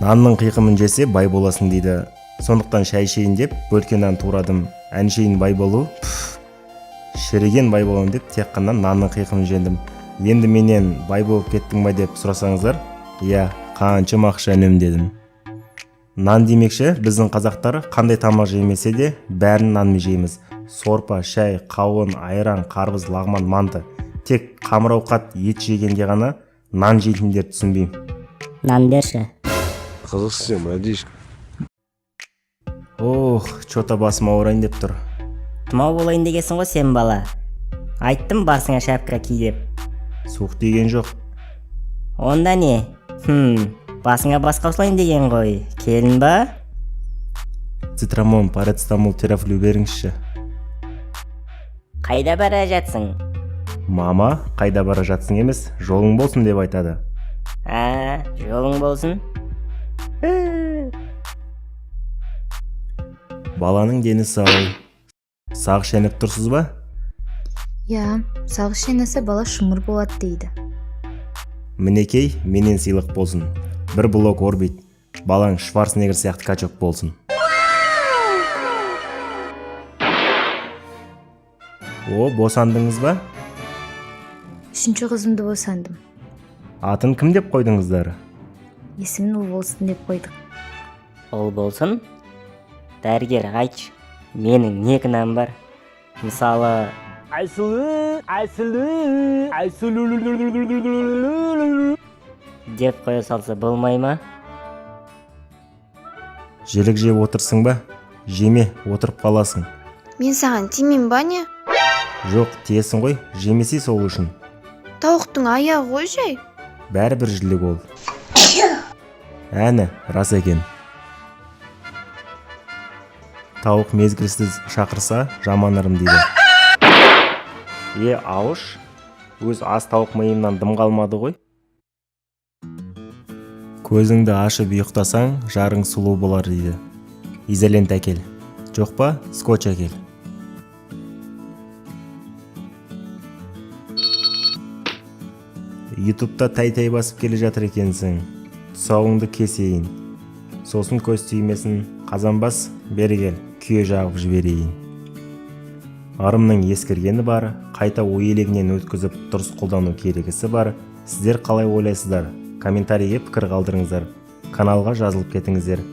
Нанның қиқымын жесе, бай боласың дейді. Сондықтан шай ішейін деп бөлке нан турадым. Әншейін бай болу, пф, шіріген бай боламын деп тек қана нанның қиқымын жедім. Енді менен бай болып кеттің ба деп сұрасаңыздар, иә, қаншама ақша үнемдедім. Нан демекші, біздің қазақтар қандай тамақ жемесе де, бәрін нанмен жейміз. Сорпа, шай, қауын, айран, қарбыз, лағман, манты. Тек қамыр ауқат, ет жегенде ғана нан жейтіндерді түсінбеймін. Нан берші. Қызықсың сен, братишка. Ох, чё-то басым ауырайын деп тұр. Тұмау болайын дегенсің ғой сен, бала. Айттым басыңа шапка ки деп. Суық тиген жоқ. Онда не? Басыңа бас қосылайын деген ғой. Келін ба? Цитрамон, парацетамол, терафлю беріңізші. Қайда бара жатсың? Мама қайда бара жатсың емес, жолың болсын деп айтады. А, жолың болсын. Баланың дені сау. Сақ шайнап тұрсыз ба? Иә, сағыз шайнаса, бала шымыр болады дейді. Мінекей, менен сыйлық болсын. Бір блок Орбит. Балаң Шварценеггер сияқты качок болсын. О, босандыңыз ба? Үшінші қызымды босандым. Атын кім деп қойдыңыздар? Есімін Ұлболсын деп қойдық. Ол болсын. Дәрігер, айтшы, менің не кінәм бар? Мысалы, Айсұлу, Айсұлу, Айсұлу деп қоя салса болмай ма? Жілік жеп отырсың ба? Жеме, отырып қаласың. Мен саған тимеймін ба, не? Жоқ, тиесің ғой, жемесе сол үшін. Тауықтың аяғы ғой жай. Бәрібір жілік ол. Әні, рас екен. Тауық мезгілсіз шақырса, жаман ырым дейді. Е, ауыш, өз ас тауық миымнан дым қалмады ғой. Көзіңді ашып ұйықтасаң, жарың сұлу болар дейді. Изолента әкел. Жоқ па, скотч әкел. Ютубта тай-тай басып келе жатыр екенсің. Тұсауыңды кесейін. Сосын көз тимесін, қазан бас, бері кел, күйе жағып жіберейін. Ырымның ескіргені бар, қайта ой елегінен өткізіп дұрыс қолдану керегісі бар. Сіздер қалай ойлайсыздар? Комментарийге пікір қалдырыңыздар. Каналға жазылып кетіңіздер.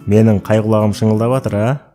Менің қай құлағым шыңылдап жатыр, а?